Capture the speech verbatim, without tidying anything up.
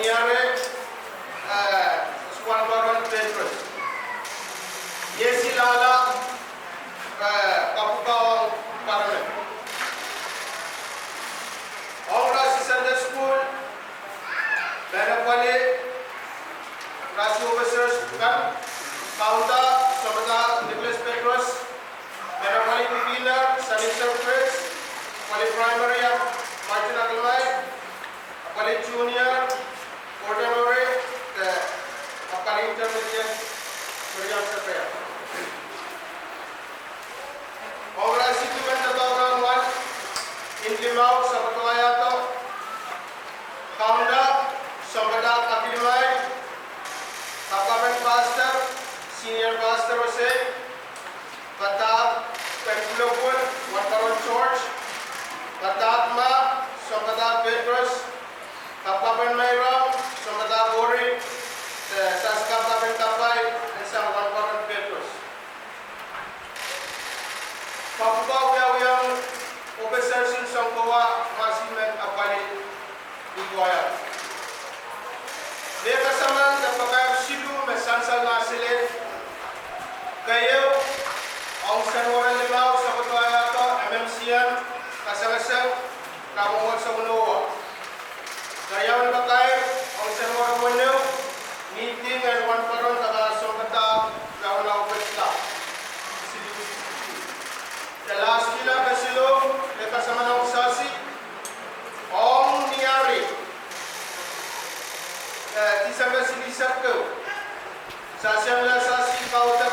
Niare, eh, Wanparon Petros. Iesi Lala, eh, Kapuka ong Parame. Ong Rasi Sunday School, Panapale, Rasi Officers kan, Founder, Sounpadahk Nicholas Petros, Panapale Beginner, Sunny Circus, Apwali Primary, Martin Aklmai, Apwali Junior, Ordinary, eh, Apwali Intermediate, Merian Sapea. Ong Rasi Dipen Doadoahk Rahn Wal, Inlimau, Sounpadahk Waiado, Founder, Sounpadahk Akilmai, Kapkapen Pastor, Senior Pastor Osei, Padahk Penpulopul, Wanparon George, Padahk Mah, Sounpadahk Petros, Kapkapen Meirong, Sounpadahk Ori, eh, Sas Kapkapen Kapai, en sang Wanparon Petros. Kapwuka wiawiong officers en sounkowa, Rasi men Apwali Ipuaya. Mehkasamahl de pakair siluh me sansal mahsele. Keieu, ong Senworo limau Sounpadahk Waiado, M M C M, kasangasang, Kamwomwohdiso Nohwa. Keriaun pakair, ong Senworo weneu, mihting en Wanparon Dakasounpadahk, Raunau Petla. De lastila kesiluh, mehkasamahl ong Sasi, ong Niari, eh, Tisempe silihsek ehu. Sasi en Sasi kaudok